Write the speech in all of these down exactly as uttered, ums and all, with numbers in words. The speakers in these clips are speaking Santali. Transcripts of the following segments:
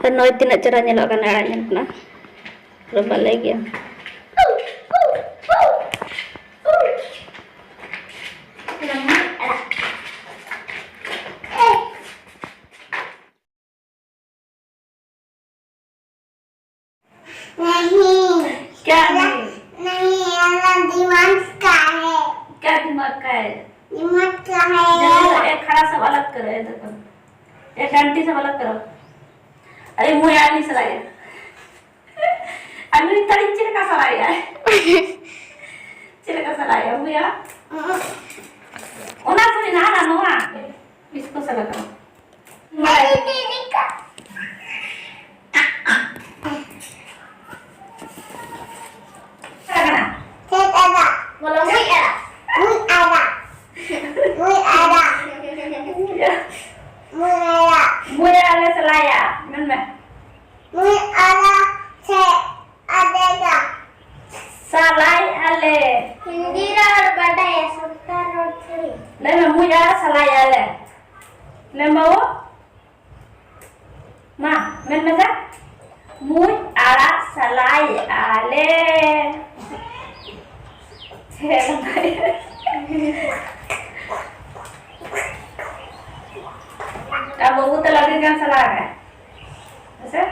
ᱟᱨ ᱱᱚᱜᱼᱚᱭ ᱛᱤᱱᱟᱹᱜ ᱪᱮᱦᱨᱟ ᱧᱮᱞᱚᱜ ᱠᱟᱱᱟ, ᱟᱲᱟᱜ ᱧᱮᱞ ᱠᱟᱱᱟ, ᱯᱩᱨᱟᱹ ᱵᱷᱟᱞᱮ ᱜᱮᱭᱟ᱾ नहीं। क्या नहीं? नहीं, ये दिमाग का है। क्या दिमाग का है? दिमाग का है। जल्दी से एक खड़ा सब अलग करो, ये देखो। एक आंटी सब अलग करो। अरे, मुंह यार नहीं चलाया। अरे, तड़ी चिर का चलाया। चिर का चलाया, मुंह यार। ᱚᱱᱟ ᱠᱚᱨᱮ ᱱᱟᱦᱟᱜ ᱱᱚᱣᱟ᱾ ᱵᱤᱥᱠᱩᱴ ᱥᱟᱞᱟᱜ ᱫᱚ᱾ ᱪᱮᱫ ᱟᱲᱟᱜ? ᱵᱚᱞᱚ, ᱢᱩᱡ ᱟᱲᱟᱜ᱾ ᱢᱩᱡ ᱟᱲᱟᱜ᱾ ᱢᱩᱡ ᱟᱲᱟᱜ᱾ ᱢᱩᱡ ᱟᱲᱟᱜ᱾ ᱢᱩᱡ ᱟᱲᱟᱜ ᱞᱮ ᱥᱟᱞᱟᱭᱟ᱾ ᱢᱮᱱ ᱢᱮ᱾ ᱢᱩᱡ ᱟᱲᱟᱜ ᱥᱮ ᱟᱫᱮᱜᱟ᱾ ᱥᱟᱞᱟᱭ ᱟᱞᱮ᱾ ᱦᱤᱱᱫᱤ ᱨᱚᱲ ᱵᱟᱰᱟᱭᱟ, ᱥᱟᱱᱛᱟᱲ ᱨᱚᱲ ᱛᱷᱚᱲᱤ᱾ ᱞᱟᱹᱭ ᱢᱮ, ᱢᱩᱡ ᱟᱲᱟᱜ ᱥᱟᱞᱟᱭ ᱟᱞᱮ᱾ ᱞᱟᱹᱭ ᱢᱮ ᱵᱟᱹᱵᱩ᱾ ᱢᱟ, ᱢᱮᱱ ᱢᱮᱥᱮ᱾ ᱢᱩᱡ ᱟᱲᱟᱜ ᱥᱟᱞᱟᱭᱮᱜᱼᱟ ᱞᱮ᱾ ᱪᱮᱫ ᱮᱢ ᱞᱟᱹᱭᱟ? ᱟᱨ ᱵᱟᱹᱵᱩ ᱛᱟᱞᱮ ᱟᱹᱰᱤ ᱜᱟᱱ ᱥᱟᱞᱟ ᱟᱠᱟᱫ᱾ ᱦᱮᱸᱥᱮ?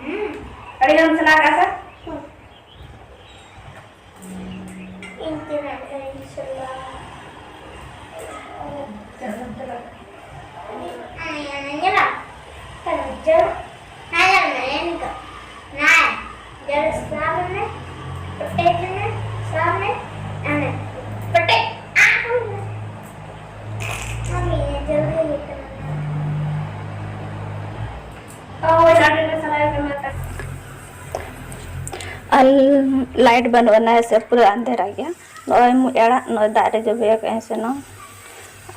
ᱦᱩᱸ᱾ ᱟᱹᱰᱤ ᱜᱟᱱ ᱥᱟᱞᱟ ᱟᱠᱟᱫ ᱥᱮ? ᱤᱧ ᱛᱤᱱᱟᱹᱜ ᱰᱷᱮᱨᱤᱧ ᱥᱟᱞᱟ᱾ ᱧᱮᱞᱟᱢ? ᱡᱚᱞ, ᱦᱮᱸ, ᱧᱮᱞ ᱢᱮ, ᱱᱤᱛᱚᱜ᱾ ᱱᱟᱭ, ᱡᱚᱞ ᱥᱟᱵ ᱢᱮ, ᱯᱚᱴᱮᱡ ᱢᱮ, ᱥᱟᱵ ᱢᱮ, ᱟᱨ ᱯᱚᱴᱮᱡ, ᱟᱨ ᱢᱟᱢᱤ, ᱡᱚᱞ ᱜᱮ ᱦᱩᱭᱩᱜ ᱠᱟᱱᱟ᱾ ᱟᱨ ᱞᱟᱭᱤᱴ ᱵᱟᱹᱱᱩᱜ ᱟᱱᱟ ᱥᱮ, ᱯᱩᱨᱟᱹ ᱟᱱᱫᱷᱮᱨᱟ ᱜᱮᱭᱟ᱾ ᱱᱚᱜᱼᱚᱭ ᱢᱩᱡ ᱟᱲᱟᱜ, ᱱᱚᱜᱼᱚᱭ ᱫᱟᱜ ᱨᱮ ᱡᱚᱵᱮ ᱟᱠᱟᱫᱟᱹᱧ ᱥᱮ ᱱᱚᱣᱟ᱾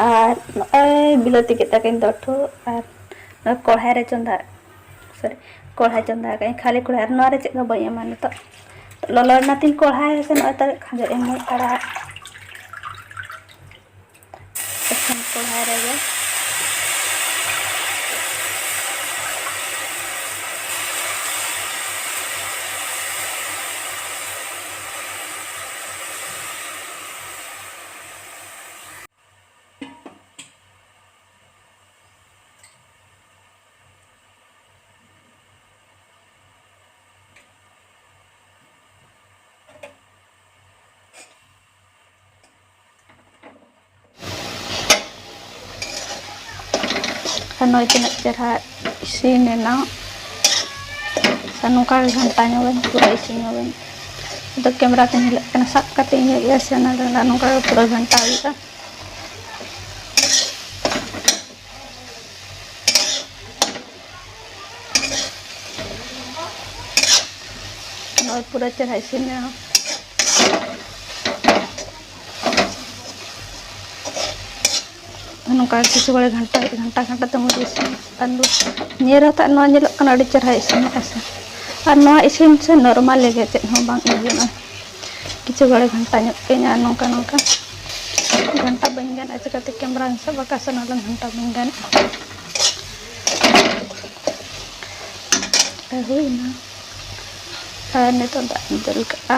ᱟᱨ ᱱᱚᱜᱼᱚᱭ ᱵᱤᱞᱟᱹᱛᱤ ᱜᱮᱫ ᱟᱠᱟᱫᱟᱹᱧ ᱫᱚᱴᱷᱩ, ᱟᱨ ᱱᱚᱜᱼᱚᱭ ᱠᱚᱲᱦᱟᱭ ᱨᱮ ᱪᱚᱸᱫᱟ, ᱥᱚᱨᱤ, ᱠᱚᱲᱦᱟᱭ ᱪᱚᱸᱫᱟ ᱟᱠᱟᱫᱟᱹᱧ ᱠᱷᱟᱹᱞᱤ ᱠᱚᱲᱦᱟᱭ, ᱟᱨ ᱱᱚᱣᱟ ᱨᱮ ᱪᱮᱫ ᱦᱚᱸ ᱵᱟᱹᱧ ᱮᱢᱟ ᱱᱤᱛᱚᱜ᱾ ᱞᱚᱞᱚ ᱮᱱᱟ ᱛᱤᱧ ᱠᱚᱲᱦᱟᱭ ᱥᱮ, ᱱᱚᱜᱼᱚᱭ ᱛᱟᱦᱞᱮ ᱠᱷᱟᱸᱡᱚ ᱮᱢ ᱢᱩᱡ ᱟᱲᱟᱜ᱾ ᱮᱠᱷᱮᱱ ᱠᱚᱲᱦᱟᱭ ᱨᱮᱜᱮ᱾ ᱟᱨ ᱱᱚᱜᱼᱚᱭ ᱛᱤᱱᱟᱹᱜ ᱪᱮᱦᱨᱟ ᱤᱥᱤᱱ ᱮᱱᱟ᱾ ᱟᱨ ᱱᱚᱝᱠᱟ ᱜᱮ ᱜᱷᱟᱱᱴᱟ ᱧᱚᱜᱟᱹᱧ, ᱯᱩᱨᱟᱹ ᱤᱥᱤᱱ ᱧᱚᱜᱟᱹᱧ᱾ ᱟᱫᱚ ᱠᱮᱢᱮᱨᱟ ᱛᱮᱧ ᱧᱮᱞᱮᱫ ᱠᱟᱱᱟ, ᱥᱟᱵ ᱠᱟᱛᱮ ᱤᱧ ᱧᱮᱞᱮᱫᱼᱟ ᱥᱮ, ᱚᱱᱟ ᱨᱮ ᱱᱚᱝᱠᱟ ᱜᱮ ᱯᱩᱨᱟᱹ ᱜᱷᱟᱱᱴᱟ ᱦᱩᱭᱩᱜᱼᱟ᱾ ᱱᱚᱜᱼᱚᱭ ᱯᱩᱨᱟᱹ ᱪᱮᱦᱨᱟ ᱤᱥᱤᱱ ᱮᱱᱟ᱾ ᱱᱚᱝᱠᱟ ᱠᱤᱪᱷᱩ ᱜᱷᱟᱹᱲᱤ ᱜᱷᱟᱱᱴᱟ, ᱜᱷᱟᱱᱴᱟ ᱜᱷᱟᱱᱴᱟ ᱛᱮ ᱢᱚᱡᱽ ᱤᱥᱤᱱ᱾ ᱟᱨ ᱧᱮᱞ ᱦᱟᱛᱟᱜ ᱱᱚᱣᱟ ᱧᱮᱞᱚᱜ ᱠᱟᱱᱟ ᱟᱹᱰᱤ ᱪᱮᱦᱨᱟ ᱤᱥᱤᱱ ᱟᱠᱟᱱᱟ ᱥᱮ᱾ ᱟᱨ ᱱᱚᱣᱟ ᱤᱥᱤᱱ ᱥᱮ ᱱᱚᱨᱢᱟᱞ ᱜᱮ, ᱪᱮᱫ ᱦᱚᱸ ᱵᱟᱝ ᱤᱭᱟᱹ ᱦᱩᱭᱩᱜᱼᱟ᱾ ᱠᱤᱪᱷᱩ ᱜᱷᱟᱹᱲᱤ ᱜᱷᱟᱱᱴᱟ ᱧᱚᱜ ᱠᱟᱹᱧ ᱟᱨ ᱱᱚᱝᱠᱟ ᱱᱚᱝᱠᱟ ᱜᱷᱟᱱᱴᱟ ᱵᱟᱹᱧ ᱜᱟᱱᱮᱫᱼᱟ, ᱪᱤᱠᱟᱹᱛᱮ ᱠᱮᱢᱨᱟᱧ ᱥᱟᱵ ᱟᱠᱟᱫ ᱥᱮ ᱚᱱᱟ ᱫᱚ ᱜᱷᱟᱱᱴᱟ ᱵᱟᱹᱧ ᱜᱟᱱᱮᱫᱼᱟ᱾ ᱦᱩᱭᱱᱟ᱾ ᱟᱨ ᱱᱤᱛᱚᱜ ᱫᱟᱜ ᱤᱧ ᱫᱩᱞ ᱠᱟᱜᱼᱟ᱾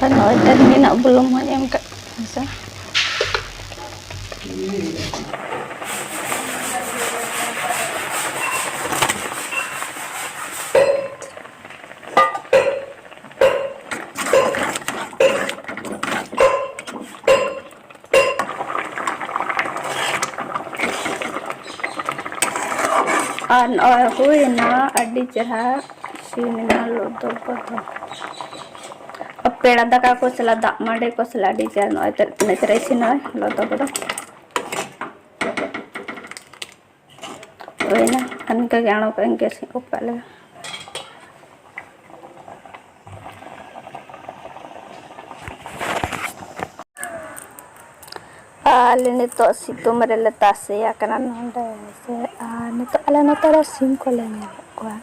ᱟᱨ ᱱᱚᱜᱼᱚᱭ ᱛᱤᱞᱢᱤᱧ ᱨᱮᱱᱟᱜ ᱵᱩᱞᱩᱝ ᱦᱚᱸᱧ ᱮᱢ ᱠᱟᱜ ᱠᱟᱱᱟ ᱥᱮ᱾ ᱟᱨ ᱱᱚᱜᱼᱚᱭ ᱦᱩᱭᱱᱟ, ᱟᱹᱰᱤ ᱪᱮᱦᱨᱟ ᱤᱥᱤᱱ ᱮᱱᱟ ᱞᱚᱫᱚ ᱯᱚᱫᱚ᱾ ᱯᱮᱲᱟ ᱫᱟᱠᱟ ᱠᱚ ᱥᱟᱞᱟᱜ, ᱫᱟᱜ ᱢᱟᱹᱰᱤ ᱠᱚ ᱥᱟᱞᱟᱜ ᱟᱹᱰᱤ ᱪᱮᱦᱨᱟ, ᱱᱚᱜᱼᱚᱭ ᱛᱤᱱᱟᱹᱜ ᱪᱮᱦᱨᱟ ᱤᱥᱤᱱ ᱱᱚᱜᱼᱚᱭ ᱞᱚᱫᱚ ᱯᱚᱫᱚ᱾ ᱦᱩᱭᱱᱟ, ᱟᱨ ᱱᱤᱝᱠᱟᱹ ᱜᱮ ᱟᱬᱜᱚ ᱠᱟᱜ ᱟᱹᱧ ᱜᱮᱥ ᱤᱧ ᱚᱯᱷ ᱠᱟᱜ ᱞᱮᱜᱮ᱾ ᱟᱞᱮ ᱱᱤᱛᱚᱜ ᱥᱤᱛᱩᱝ ᱨᱮᱞᱮ ᱛᱟᱥᱮ ᱟᱠᱟᱱᱟ ᱱᱚᱰᱮ ᱥᱮ᱾ ᱟᱨ ᱱᱤᱛᱚᱜ ᱟᱞᱮ ᱱᱚᱛᱮ ᱨᱮ ᱥᱤᱢ ᱠᱚᱞᱮ ᱧᱮᱞᱮᱫ ᱠᱚᱣᱟ,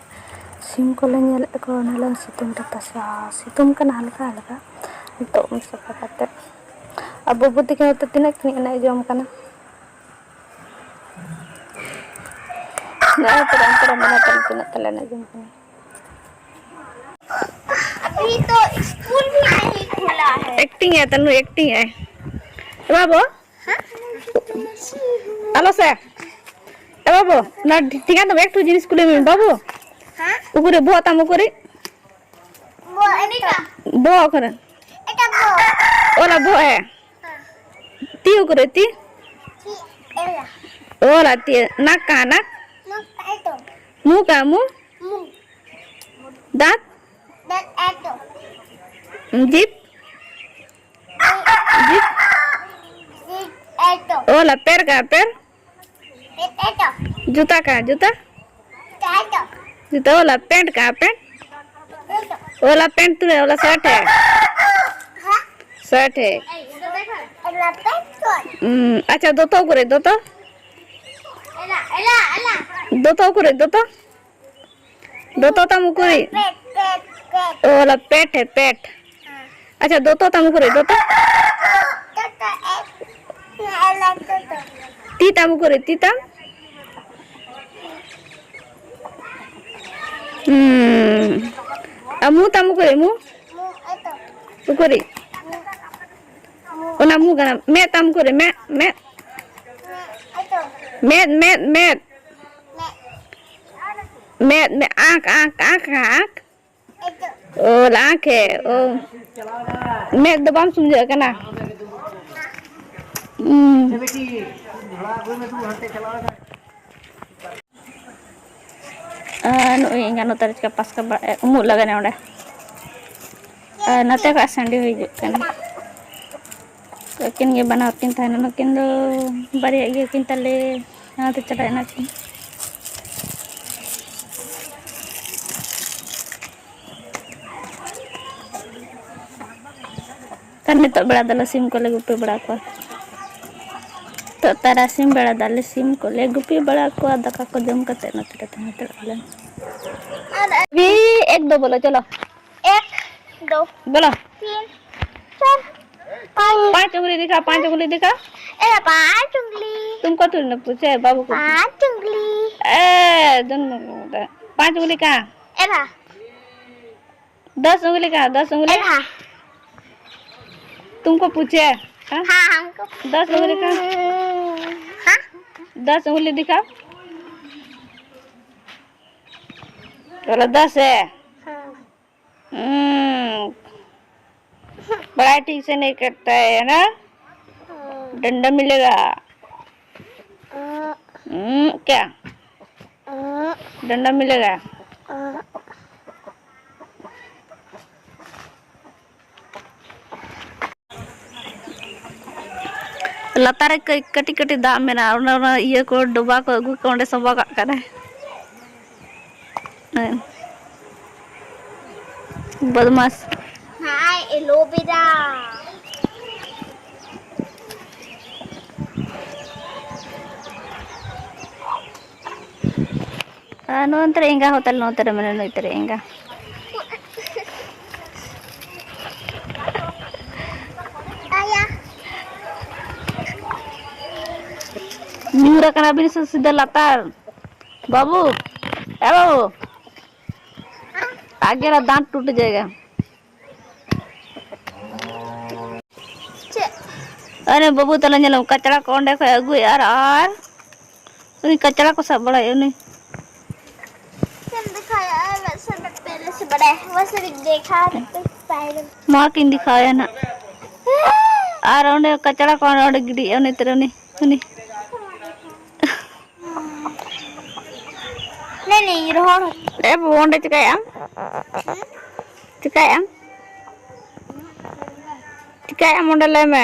ᱥᱤᱢ ᱠᱚᱞᱮ ᱧᱮᱞᱮᱫ ᱠᱚᱣᱟ, ᱚᱱᱟ ᱞᱟᱹᱜᱤᱫ ᱥᱤᱛᱩᱝ ᱨᱮ ᱛᱟᱥᱮ, ᱥᱤᱛᱩᱝ ᱠᱟᱱᱟ ᱦᱟᱞᱠᱟ ᱦᱟᱞᱠᱟ᱾ ᱱᱤᱛᱚᱜ ᱩᱢ ᱥᱟᱯᱷᱟ ᱠᱟᱛᱮ ᱟᱨ ᱵᱟᱹᱵᱩ ᱛᱤᱠᱤᱱ ᱦᱚᱸᱛᱚ ᱛᱤᱱᱟᱹᱜ ᱠᱤᱱ ᱮᱱᱮᱡ ᱡᱚᱝ ᱠᱟᱱᱟ᱾ ᱱᱚᱜᱼᱚᱭ ᱛᱚᱨᱟ ᱚᱱᱛᱮ ᱨᱮ ᱢᱮᱱᱟᱜ ᱛᱟᱞᱮ ᱛᱤᱱᱟᱹᱜ ᱛᱟᱞᱮ ᱮᱱᱮᱡ ᱡᱚᱝ ᱠᱟᱱᱟ᱾ अभी तो स्कूल भी नहीं खुला है। एक्टिंग है तन्नू, एक्टिंग है। ए बाबू, ᱟᱞᱚ ᱥᱮ᱾ ᱮ ᱵᱟᱹᱵᱩ, ᱚᱱᱟ ᱴᱷᱤᱠᱟᱹᱱ ᱫᱚ ᱮᱠᱴᱩ ᱡᱤᱱᱤᱥ ᱠᱩᱞᱤ ᱢᱮ ᱵᱟᱹᱵᱩ᱾ ᱦᱮᱸ? ᱩᱠᱩᱨᱮ ᱵᱚᱦᱚᱜ ᱛᱟᱢ ᱩᱠᱩᱨᱮ? ᱵᱚᱦᱚᱜ ᱮᱴᱟ᱾ ᱵᱚᱦᱚᱜ ᱩᱠᱩᱨᱮ? ᱮᱴᱟ ᱵᱚᱦᱚᱜ᱾ ᱚᱞᱟ ᱵᱚᱦᱚᱜ ᱮ᱾ ᱦᱮᱸ᱾ ᱛᱤ ᱩᱠᱩᱨᱮ ᱛᱤ? ᱛᱤ ᱮᱞᱟ᱾ ᱚᱞᱟ ᱛᱤ, ᱱᱟᱠ ᱠᱟᱦᱟᱸ ᱱᱟᱠ? ᱱᱟᱠ ᱮᱴᱚ᱾ ᱢᱩ ᱠᱟᱦᱟᱸ ᱢᱩ? ᱢᱩ᱾ ᱫᱟᱸᱛ? ᱫᱟᱸᱛ ᱮᱴᱚ᱾ ᱡᱤᱵ? ᱡᱤᱵ? ᱡᱤᱵ ᱮᱴᱚ᱾ ᱚᱞᱟ ᱯᱮᱨ ᱠᱟᱦᱟᱸ ᱯᱮᱨ? ᱯᱮᱨ ᱮᱴᱚ᱾ ᱡᱩᱛᱟ ᱠᱟᱦᱟᱸ ᱡᱩᱛᱟ? ᱡᱩᱛᱟ ᱮᱴᱚ᱾ ᱡᱩᱛᱟ ᱚᱞᱟ ᱯᱮᱱᱴ ᱠᱟᱦᱟᱸ ᱯᱮᱱᱴ? ᱮᱴᱚ᱾ ᱚᱞᱟ ᱯᱮᱱᱴ ᱛᱩᱞᱮ ᱚᱞᱟ ᱥᱟᱨᱴ ᱦᱮ? ᱦᱮᱸ? ᱥᱟᱨᱴ ᱦᱮ᱾ ᱚᱞᱟ ᱯᱮᱱᱴ ᱛᱩᱞᱮ᱾ ᱦᱩᱸ, ᱟᱪᱪᱷᱟ, ᱫᱚᱛᱚ ᱩᱠᱩᱨᱮ ᱫᱚᱛᱚ? ᱮᱞᱟ, ᱮᱞᱟ, ᱮᱞᱟ᱾ ᱫᱚᱛᱚ ᱩᱠᱩᱨᱮ ᱫᱚᱛᱚ? ᱫᱚᱛᱚ ᱛᱟᱢ ᱩᱠᱩᱨᱤᱡ? ᱯᱮᱴ, ᱯᱮᱴ, ᱯᱮᱴ᱾ ᱚ, ᱚᱞᱟ ᱯᱮᱴ ᱦᱮ, ᱯᱮᱴ᱾ ᱦᱮᱸ᱾ ᱟᱪᱪᱷᱟ, ᱫᱚᱛᱚ ᱛᱟᱢ ᱩᱠᱩᱨᱤᱡ? ᱫᱚᱛᱚ? ᱫᱚᱛᱚ, ᱮ, ᱮᱞᱟ, ᱫᱚᱛᱚ᱾ ᱛᱤ ᱛᱟᱢ ᱩᱠᱩᱨᱤᱡ? ᱛᱤ ᱛᱟᱢ? ᱦᱩᱸ᱾ ᱟᱨ ᱢᱩ ᱛᱟᱢ ᱩᱠᱩᱨᱤᱡ? ᱢᱩ? ᱢᱩ, ᱮᱛᱚ᱾ ᱩᱠᱩᱨᱤᱡ? ᱢᱩ, ᱢᱩ᱾ ᱚᱱᱟ ᱢᱩ ᱠᱟᱱᱟ᱾ ᱢᱮᱫ ᱛᱟᱢ ᱩᱠᱩᱨᱤᱡ? ᱢᱮᱫ, ᱢᱮᱫ᱾ ᱢᱮᱫ, ᱮᱛᱚ᱾ ᱢᱮᱫ, ᱢᱮᱫ, ᱢᱮᱫ᱾ ᱢᱮᱫ᱾ ᱢᱮᱫ, ᱢᱮᱫ, ᱟᱸᱠ, ᱟᱸᱠ, ᱟᱸᱠ, ᱟᱸᱠ᱾ ᱚᱞ ᱟᱸᱠ ᱦᱮ, ᱚ᱾ ᱢᱮᱫ ᱫᱚ ᱵᱟᱢ ᱥᱩᱢᱡᱷᱟᱹᱜ ᱠᱟᱱᱟ? ᱦᱩᱸ᱾ ᱟᱨ ᱱᱩᱭ ᱮᱸᱜᱟ ᱱᱚᱛᱮ ᱨᱮ ᱪᱤᱠᱟ ᱯᱟᱥᱠᱟ ᱵᱟᱲᱟᱜ ᱮ ᱩᱢᱩᱜ ᱞᱟᱜᱟᱱ ᱚᱸᱰᱮ᱾ ᱟᱨ ᱱᱚᱛᱮ ᱠᱷᱚᱱ ᱥᱟᱺᱰᱤ ᱦᱚᱸ ᱦᱤᱡᱩᱜ ᱠᱟᱱᱟ᱾ ᱟᱹᱠᱤᱱ ᱜᱮ ᱵᱟᱱᱟᱨ ᱠᱤᱱ ᱛᱟᱦᱮᱱᱟ, ᱱᱩᱠᱤᱱ ᱫᱚ ᱵᱟᱨᱭᱟ ᱜᱮᱭᱟ ᱠᱤᱱ ᱛᱟᱞᱮ, ᱚᱱᱟᱛᱮ ᱪᱟᱞᱟᱜ ᱮᱱᱟ ᱠᱤᱱ᱾ ᱟᱨ ᱱᱤᱛᱚᱜ ᱵᱮᱲᱟ ᱫᱚᱞᱮ ᱥᱤᱢ ᱠᱚᱞᱮ ᱜᱩᱯᱤ ᱵᱟᱲᱟ ᱠᱚᱣᱟ᱾ ᱱᱤᱛᱚᱜ ᱛᱟᱨᱟᱥᱤᱧ ᱵᱮᱲᱟ ᱫᱚᱞᱮ ᱥᱤᱢ ᱠᱚᱞᱮ ᱜᱩᱯᱤ ᱵᱟᱲᱟ ᱠᱚᱣᱟ, ᱫᱟᱠᱟ ᱠᱚ ᱡᱚᱢ ᱠᱟᱛᱮ ᱱᱚᱛᱮ ᱨᱮ ᱛᱟᱦᱮᱸ ᱦᱟᱛᱟᱲᱚᱜ ᱟᱞᱮ᱾ ᱟᱨ ᱮᱠ ᱫᱚ ᱵᱚᱞᱚ, ᱪᱚᱞᱚ᱾ ᱮᱠ, ᱫᱳ, ᱵᱚᱞᱚ᱾ ᱛᱤᱱ, ᱪᱟᱨ, ᱯᱟᱸᱪ᱾ ᱯᱟᱸᱪ ᱩᱸᱜᱞᱤ ᱫᱤᱠᱷᱟ, ᱯᱟᱸᱪ ᱩᱸᱜᱞᱤ ᱫᱤᱠᱷᱟ᱾ ᱮ, ᱯᱟᱸᱪ ᱩᱸᱜᱞᱤ᱾ तुमको थोड़ी ना पूछे, बाबू को। पाँच उंगली। ए, दोनों को बोलता है। पाँच उंगली कहाँ? ए भा। दस उंगली कहाँ? दस उंगली। ए भा। तुमको पूछे। हाँ, हमको। दस उंगली का। हाँ? दस उंगली दिखाओ। बोलो, दस है। हाँ। हम्म। पढ़ाई ठीक से नहीं करता है, है ना? हाँ। डंडा मिलेगा। हाँ। हम्म, क्या? हाँ। डंडा मिलेगा। हाँ। ᱞᱟᱛᱟᱨ ᱨᱮ ᱠᱟᱹᱡ ᱠᱟᱹᱴᱤᱡ ᱠᱟᱹᱴᱤᱡ ᱫᱟᱜ ᱢᱮᱱᱟᱜᱼᱟ, ᱚᱱᱟ, ᱚᱱᱟ ᱤᱭᱟᱹ ᱠᱚ, ᱰᱚᱵᱟ ᱠᱚ ᱟᱹᱜᱩ ᱠᱚ ᱚᱸᱰᱮ ᱥᱟᱸᱵᱟᱣ ᱠᱟᱜ ᱠᱟᱱᱟᱭ᱾ ᱦᱮᱸ᱾ ᱵᱚᱫᱢᱟᱥ᱾ ᱦᱟᱭ, ᱮᱞᱳᱵᱮᱨᱟ᱾ ᱟᱨ ᱱᱚᱜᱼᱚ ᱱᱚᱛᱮ ᱨᱮ ᱮᱸᱜᱟ ᱦᱚᱸ ᱛᱟᱞᱮ, ᱱᱚᱛᱮ ᱨᱮ ᱢᱮᱱᱟᱭᱟ, ᱱᱩᱭ ᱛᱟᱞᱮ ᱮᱸᱜᱟ᱾ ᱧᱩᱨ ᱟᱠᱟᱱᱟ ᱵᱤᱱ ᱥᱮ ᱥᱤᱫᱷᱟᱹ ᱞᱟᱛᱟᱨ? ᱵᱟᱹᱵᱩ, ᱮ ᱵᱟᱹᱵᱩ, ᱟᱜᱮ ᱨᱟ ᱫᱟᱸᱛ ᱴᱩᱴ ᱡᱟᱭᱜᱟ᱾ ᱪᱮᱫ? ᱟᱨᱮ ᱵᱟᱹᱵᱩ ᱛᱟᱞᱮ ᱧᱮᱞᱚᱜ ᱠᱟᱪᱲᱟ ᱠᱚ ᱚᱸᱰᱮ ᱠᱷᱚᱡ ᱟᱹᱜᱩᱭᱮᱫ, ᱟᱨ, ᱟᱨ ᱩᱱᱤ ᱠᱟᱪᱲᱟ ᱠᱚ ᱥᱟᱵ ᱵᱟᱲᱟᱭᱮᱫ ᱩᱱᱤ᱾ ᱪᱮᱫ ᱮᱢ ᱫᱮᱠᱷᱟᱣᱟ? ᱟᱨ ᱵᱟᱥ ᱚᱸᱰᱮ ᱯᱮᱨᱮ ᱥᱮ ᱵᱟᱲᱟᱭ, ᱵᱟᱥ ᱚᱸᱰᱮ ᱫᱮᱠᱷᱟᱣ ᱯᱮ ᱯᱟᱭᱨᱟ᱾ ᱱᱚᱣᱟ ᱠᱤᱱ ᱫᱮᱠᱷᱟᱣᱟᱭᱟ ᱱᱟᱜ᱾ ᱟᱨ ᱚᱸᱰᱮ ᱠᱟᱪᱲᱟ ᱠᱚ ᱚᱸᱰᱮ ᱜᱤᱰᱤᱭᱮᱫᱼᱟ ᱩᱱᱤ ᱛᱤᱨᱮ ᱩᱱᱤ, ᱩᱱᱤ᱾ ᱞᱟᱹᱭ ᱞᱟᱹᱭ ᱨᱚᱦᱚᱲ᱾ ᱮ ᱵᱟᱹᱵᱩ, ᱚᱸᱰᱮ ᱪᱤᱠᱟᱹᱭᱮᱫ ᱟᱢ? ᱪᱤᱠᱟᱹᱭᱮᱫ ᱟᱢ? ᱪᱤᱠᱟᱹᱭᱮᱫ ᱟᱢ ᱚᱸᱰᱮ, ᱞᱟᱹᱭ ᱢᱮ?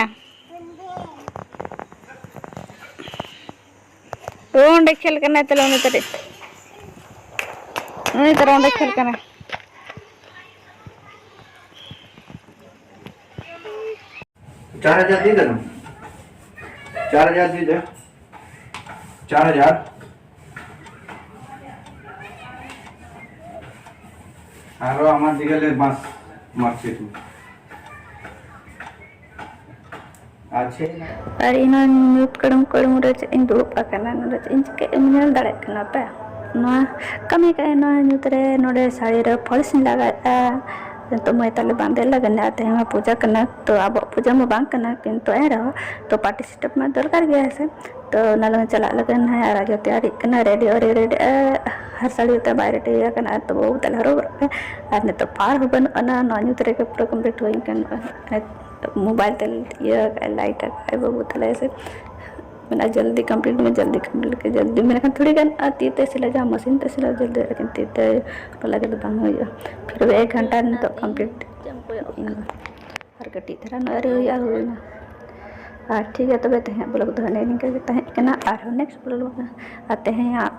ᱚᱸᱰᱮ ᱠᱷᱮᱞ ᱠᱟᱱᱟᱭ ᱛᱟᱞᱮ ᱩᱱᱤ ᱛᱟᱹᱨᱤᱡ᱾ ᱩᱱᱤ ᱛᱟᱹᱨᱤᱡ ᱚᱸᱰᱮ ᱠᱷᱮᱞ ᱠᱟᱱᱟᱭ᱾ চার হাজার দিয়ে দেন। চার হাজার দিয়ে দেন। চার হাজার। আরো আমার দিকে লে বাঁশ মারছে একটু। আছে। ᱟᱨ ᱤᱧ ᱱᱚᱣᱟ ᱧᱩᱛ ᱠᱟᱹᱲᱩᱢ ᱠᱟᱹᱲᱩᱢ ᱨᱮ ᱪᱮᱫ ᱤᱧ ᱫᱩᱲᱩᱵ ᱟᱠᱟᱱᱟ, ᱱᱚᱰᱮ ᱪᱮᱫ ᱤᱧ ᱪᱤᱠᱟᱹᱭᱮᱫ ᱮᱢ ᱧᱮᱞ ᱫᱟᱲᱮᱭᱟᱜ ᱠᱟᱱᱟ ᱯᱮ? ᱱᱚᱣᱟ ᱠᱟᱹᱢᱤ ᱠᱟᱜ ᱟᱹᱧ ᱱᱚᱣᱟ ᱧᱩᱛ ᱨᱮ, ᱱᱚᱰᱮ ᱥᱟᱹᱲᱤ ᱨᱮ falls ᱤᱧ ᱞᱟᱜᱟᱣᱮᱫᱼᱟ, ᱱᱤᱛᱚᱜ ᱢᱟᱹᱭ ᱛᱟᱞᱮ ᱵᱟᱝ ᱫᱮᱡ ᱞᱟᱹᱜᱤᱫ ᱟᱨ ᱛᱮᱦᱮᱧ ᱢᱟ ᱯᱩᱡᱟᱹ ᱠᱟᱱᱟ, ᱛᱚ ᱟᱵᱚᱣᱟᱜ ᱯᱩᱡᱟᱹ ᱢᱟ ᱵᱟᱝ ᱠᱟᱱᱟ, ᱠᱤᱱᱛᱩ ᱮᱱ ᱨᱮᱦᱚᱸ ᱛᱚ ᱯᱟᱨᱴᱤᱥᱤᱯᱮᱴ ᱢᱟ ᱫᱚᱨᱠᱟᱨ ᱜᱮᱭᱟ ᱥᱮ᱾ ᱛᱚ ᱚᱱᱟ ᱞᱟᱹᱜᱤᱫ ᱪᱟᱞᱟᱜ ᱞᱟᱹᱜᱤᱫ ᱱᱟᱦᱟᱜ ᱟᱨ ᱟᱡ ᱛᱮᱭᱟᱨᱤᱜ ᱠᱟᱱᱟ, ᱨᱮᱰᱤ ᱟᱹᱣᱨᱤ ᱨᱮᱰᱤᱜᱼᱟ, ᱦᱟᱨ ᱥᱟᱹᱲᱤ ᱛᱮ ᱵᱟᱭ ᱨᱮᱰᱤ ᱟᱠᱟᱱᱟ, ᱟᱨ ᱛᱚ ᱵᱟᱹᱵᱩ ᱛᱟᱞᱮ ᱦᱚᱨᱚᱜ ᱵᱟᱲᱟᱜ ᱠᱟᱱᱟ᱾ ᱟᱨ ᱱᱤᱛᱚᱜ ᱯᱟᱣᱟᱨ ᱦᱚᱸ ᱵᱟᱹᱱᱩᱜ ᱟᱱᱟ, ᱱᱚᱣᱟ ᱧᱩᱛ ᱨᱮᱜᱮ ᱯᱩᱨᱟᱹ ᱠᱚᱢᱯᱞᱤᱴ ᱦᱩᱭ ᱠᱟᱱᱟ᱾ ᱢᱳᱵᱟᱭᱤᱞ ᱛᱮ ᱤᱭᱟᱹ ᱠᱟᱜᱼᱟᱭ, ᱞᱟᱭᱤᱴ ᱟᱠᱟᱫᱼᱟᱭ ᱵᱟᱹᱵᱩ ᱛᱟᱞᱮ ᱥᱮ᱾ ᱢᱮᱱᱟ ᱡᱚᱞᱫᱤ ᱠᱚᱢᱯᱞᱤᱴ ᱢᱮ, ᱡᱚᱞᱫᱤ ᱠᱚᱢᱯᱞᱤᱴ ᱠᱮ ᱡᱚᱞᱫᱤ, ᱢᱮᱱᱠᱷᱟᱱ ᱛᱷᱚᱲᱤ ᱜᱟᱱ ᱟᱨ ᱛᱤ ᱛᱮ ᱥᱤᱞᱟᱹᱭ ᱡᱟᱦᱟᱸ ᱢᱟᱥᱤᱱ ᱛᱮ ᱥᱤᱞᱟᱹᱭ ᱡᱚᱞᱫᱤ, ᱞᱮᱠᱤᱱ ᱛᱤ ᱛᱮ ᱞᱟᱹᱜᱤᱫ ᱫᱚ ᱵᱟᱝ ᱦᱩᱭᱩᱜᱼᱟ᱾ ᱯᱷᱤᱨ ᱵᱷᱤ ᱮᱠ ᱜᱷᱟᱱᱴᱟ ᱱᱤᱛᱚᱜ ᱠᱚᱢᱯᱞᱤᱴ ᱮᱱᱟ᱾ ᱟᱨ ᱠᱟᱹᱴᱤᱡ ᱫᱷᱟᱨᱟ ᱱᱚᱜᱼᱚᱭ ᱨᱮ ᱦᱩᱭᱩᱜᱼᱟ, ᱦᱩᱭᱱᱟ᱾ ᱟᱨ ᱴᱷᱤᱠ ᱜᱮᱭᱟ, ᱛᱚᱵᱮ ᱛᱮᱦᱮᱧᱟᱜ ᱵᱞᱚᱜ ᱫᱚ ᱱᱮᱜᱼᱮ ᱱᱤᱝᱠᱟᱹ ᱜᱮ ᱛᱟᱦᱮᱸ ᱠᱟᱱᱟ᱾ ᱟᱨᱦᱚᱸ ᱱᱮᱠᱥᱴ ᱵᱞᱚᱜ ᱟᱨ ᱛᱮᱦᱮᱧᱟᱜ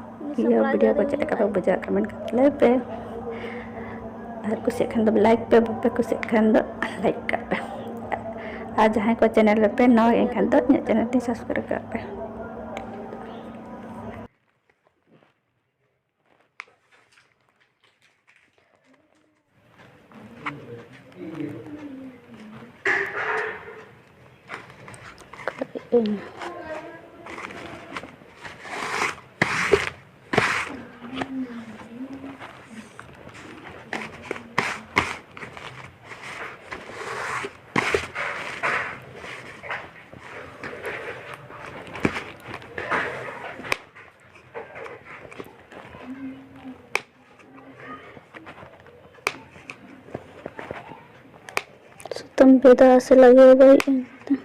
ᱤᱭᱟᱹ ᱵᱷᱤᱰᱤᱭᱳ ᱠᱚ ᱪᱮᱫ ᱞᱮᱠᱟ ᱯᱮ ᱵᱩᱡᱷᱟᱹᱣᱟ, ᱠᱚᱢᱮᱱᱴ ᱠᱟᱛᱮ ᱞᱟᱹᱭ ᱯᱮ᱾ ᱟᱨ ᱠᱩᱥᱤᱭᱟᱜ ᱠᱷᱟᱱ ᱫᱚ ᱞᱟᱭᱤᱠ ᱯᱮ, ᱵᱟᱯᱮ ᱠᱩᱥᱤᱭᱟᱜ ᱠᱷᱟᱱ ᱫᱚ ᱞᱟᱭᱤᱠ ᱠᱟᱜ ᱯᱮ᱾ ᱟᱨ ᱡᱟᱦᱟᱸᱭ ᱠᱚ ᱪᱮᱱᱮᱞ ᱨᱮᱯᱮ ᱱᱟᱣᱟ ᱮᱱᱠᱷᱟᱱ ᱫᱚ ᱤᱧᱟᱹᱜ ᱪᱮᱱᱮᱞ ᱛᱤᱧ ᱥᱟᱵᱥᱠᱨᱟᱭᱤᱵ ᱠᱟᱜ ᱯᱮ᱾ ᱥᱩᱛᱟᱹᱢ ᱵᱮᱫᱟ ᱥᱮ ᱞᱟᱜᱟᱣ ᱵᱟᱹᱲᱤᱡ ᱮᱱ ᱛᱤᱧᱟ᱾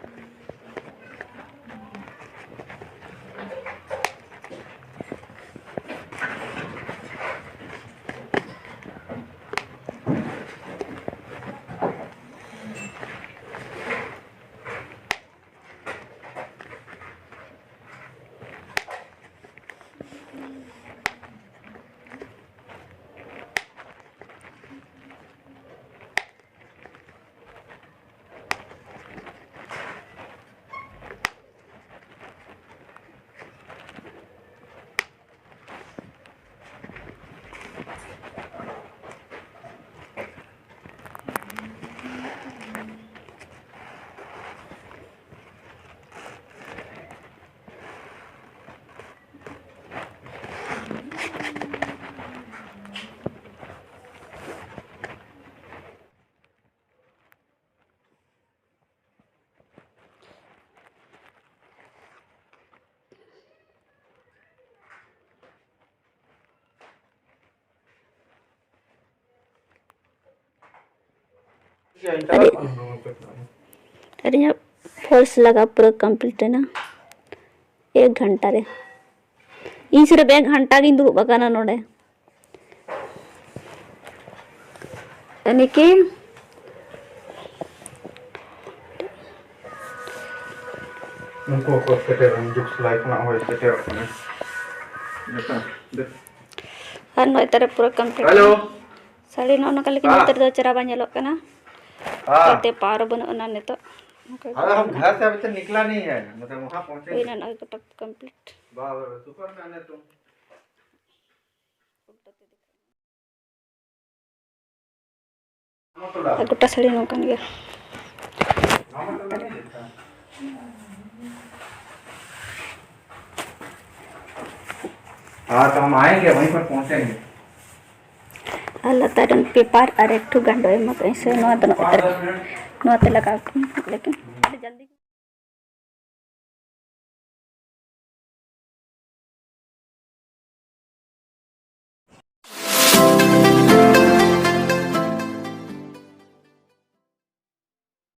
ᱟᱹᱰᱤ, ᱟᱹᱰᱤ ᱧᱚᱜ false ᱞᱟᱜᱟ ᱯᱩᱨᱟᱹ complete ᱮᱱᱟ ᱮᱠ ᱜᱷᱚᱱᱴᱟ ᱨᱮ᱾ ᱤᱧ ᱥᱤᱨᱯ ᱮᱠ ᱜᱷᱚᱱᱴᱟ ᱜᱤᱧ ᱫᱩᱲᱩᱵ ᱟᱠᱟᱱᱟ ᱱᱚᱰᱮ᱾ ᱱᱤᱠᱤ, ᱩᱱᱠᱩ ᱦᱚᱸᱠᱚ ᱥᱮᱴᱮᱨ, ᱦᱤᱡᱩᱜ ᱥᱮᱞᱟᱭ ᱠᱷᱚᱱᱟᱜ ᱦᱚᱸᱭ ᱥᱮᱴᱮᱨᱚᱜ ᱠᱟᱱᱟ᱾ ᱟᱨ ᱱᱚᱜᱼᱚᱭ ᱛᱟᱨᱮ ᱯᱩᱨᱟᱹ complete᱾ ᱦᱮᱞᱳ᱾ ᱥᱟᱹᱲᱤ ᱱᱚᱜᱼᱚ ᱱᱚᱝᱠᱟ, ᱞᱮᱠᱤᱱ ᱦᱮᱸ᱾ ᱱᱚᱛᱮ ᱨᱮᱫᱚ ᱪᱮᱦᱨᱟ ᱵᱟᱝ ᱧᱮᱞᱚᱜ ᱠᱟᱱᱟ᱾ ᱦᱮᱸ᱾ ᱛᱤᱛᱮ power ᱵᱟᱹᱱᱩᱜ ᱟᱱᱟ ᱱᱤᱛᱚᱜ᱾ ᱟᱫᱚ ᱦᱟᱢ ᱜᱷᱟᱨ ᱥᱮ ᱟᱵᱷᱤ ᱛᱚᱠ ᱱᱤᱠᱞᱟ ᱱᱟᱦᱤ ᱦᱟᱭ, ᱢᱟᱛᱞᱟᱵ ᱣᱟᱦᱟᱸ ᱯᱚᱦᱚᱸᱪᱮ ᱦᱩᱭᱱᱟ ᱱᱟᱦᱤ᱾ ᱱᱚᱜᱼᱚᱭ ᱜᱚᱴᱟ complete᱾ ᱵᱟᱦ, ᱵᱟᱦ, ᱵᱟᱦ, ᱥᱩᱯᱟᱨ ᱢᱮᱱ ᱦᱮ ᱛᱩᱢ᱾ ᱟᱨ ᱜᱚᱴᱟ ᱥᱟᱹᱲᱤ ᱱᱚᱝᱠᱟᱱ ᱜᱮᱭᱟ᱾ हाँ, तो हम आएंगे, वहीं पर पहुंचेंगे। ᱟᱨ ᱞᱟᱛᱟᱨ ᱨᱮᱱ ᱯᱮᱯᱟᱨ ᱟᱨ ᱮᱠᱴᱩ ᱜᱟᱱᱰᱚ ᱮᱢ ᱟᱠᱟᱫᱟᱹᱧ ᱥᱮ, ᱱᱚᱣᱟ ᱫᱚ ᱱᱚᱜᱼᱚᱭ ᱛᱟᱨᱟ, ᱱᱚᱣᱟ ᱛᱮ ᱞᱟᱜᱟᱣ ᱠᱟᱹᱧ, ᱞᱮᱠᱤᱱ ᱟᱹᱰᱤ ᱡᱚᱞᱫᱤ᱾